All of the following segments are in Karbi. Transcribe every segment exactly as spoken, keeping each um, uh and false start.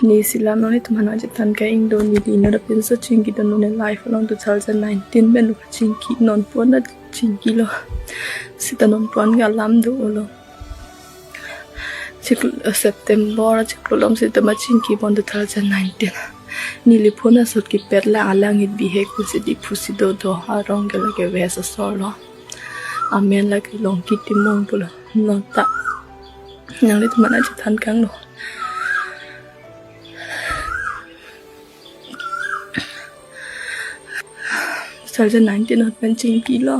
Ne si alam nanglitum aphan nangchethan kang-ingdun, neli inut apinso chingkidun, non life along two thousand nineteen pen lo kachingki, non pon ta chingkilo. Seta non pon ke alam dolo. Chiklo, September chiklo malom seta ma chingkipon two thousand nineteen. Neli phone asot kepet lang, alang it bihek pusi Diphu si dodo, arong ke lake West asor lo. Amen lake Longki Timung pulo. Non ta nanglitum aphan nangchethan kanglo. Two thousand nineteen ahut pen chingkilo.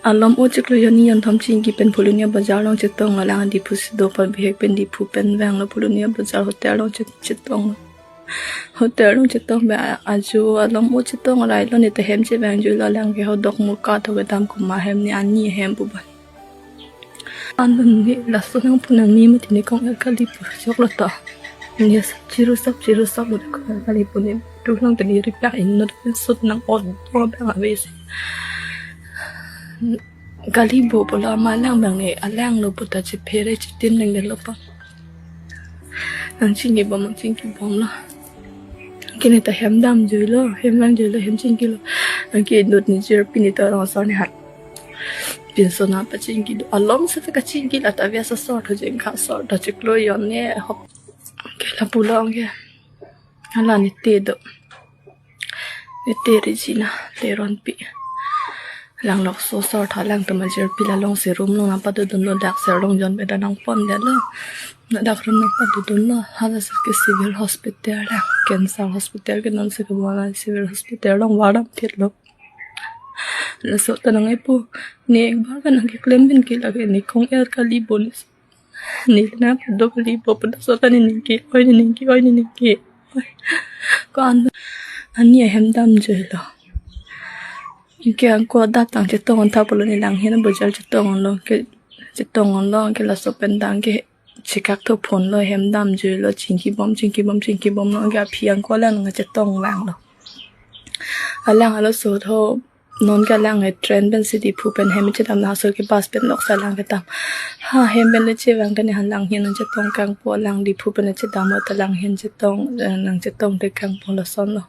Malom o chiklo jonni jonthom chingki pen Phuloni Bazar along chetonglo, alang Diphu si do apot bihek pen Diphu pen vanglo, Phuloni Bazar hotel along chet-, chetonglo. Hotel along chetong pen a-, ajo malom o chetong railo, ne ta hem chevangjuilo, alang ke ho Dokmoka tho kedam komat hem, ne ani hem pu ban. Anun ne laso nangpu nangne mati, ne kong-er kali pu choklo ta. Ne sap chiru sap chiru sap lo, kong-er kali pu ne tu lang ta ne ripak inut pen sut nang-ot do bang ave si. Kali bo pulo, amat alang bang ne alang lo pu ta chephere chitim nang delo pa. Nangchingkibom, nangchingkibomlo. Anke ne ta hem damjuilo, hem vangjuilo, hem chingkilo. Anke inut ne jirpi, ne ta rong asor ne hat. Pinso nangpachingki do. Malom seta kachingki la ta West asor tho, Jengkha asor tho, chiklo jonni hok. Anke lapulo anke. Hala ne te do. Ne te Regina Teronpi. Alang Lokso asor tho, alang ta ma jirpi, la along si room along nangpadodunlo, dak Serlongjon pen ta nangpondetlo. Ladak room nangpadodunlo. Hala seta ke civil hospital, la cancer hospital ke non si kebona, civil hospital along vardam thitlo. Laso ta nang-e pu, ne ekbar ke nangkeklem pen ke lake ne kong-er kali bo ne. Ne nangpado kali bo pu, laso ta ne ningke-oi, ne ningke-oi, ne ningke-oi. Ko an ani ahem damjuilo. Anke angko adap tang chetong tha pulo, ne Langhin Bazar chetonglo, ke chetonglo, anke laso pen ta anke chekak tho phone lo, hem damjuilo, chingkibom, chingkibom, chingkibomlo, anke aphi angko alang nangchetong vanglo. Alang halaso tho, non ke alang ke train pen si Diphu pen hem chedam, laso ke bus pen lok si alang kedam. Ha, hem pen le chevang ke ne han Langhin nangchetong kangpo, alang Diphu pen le chedam ta Langhin chetong, eh, nangchetong te kangpo, lasonlo.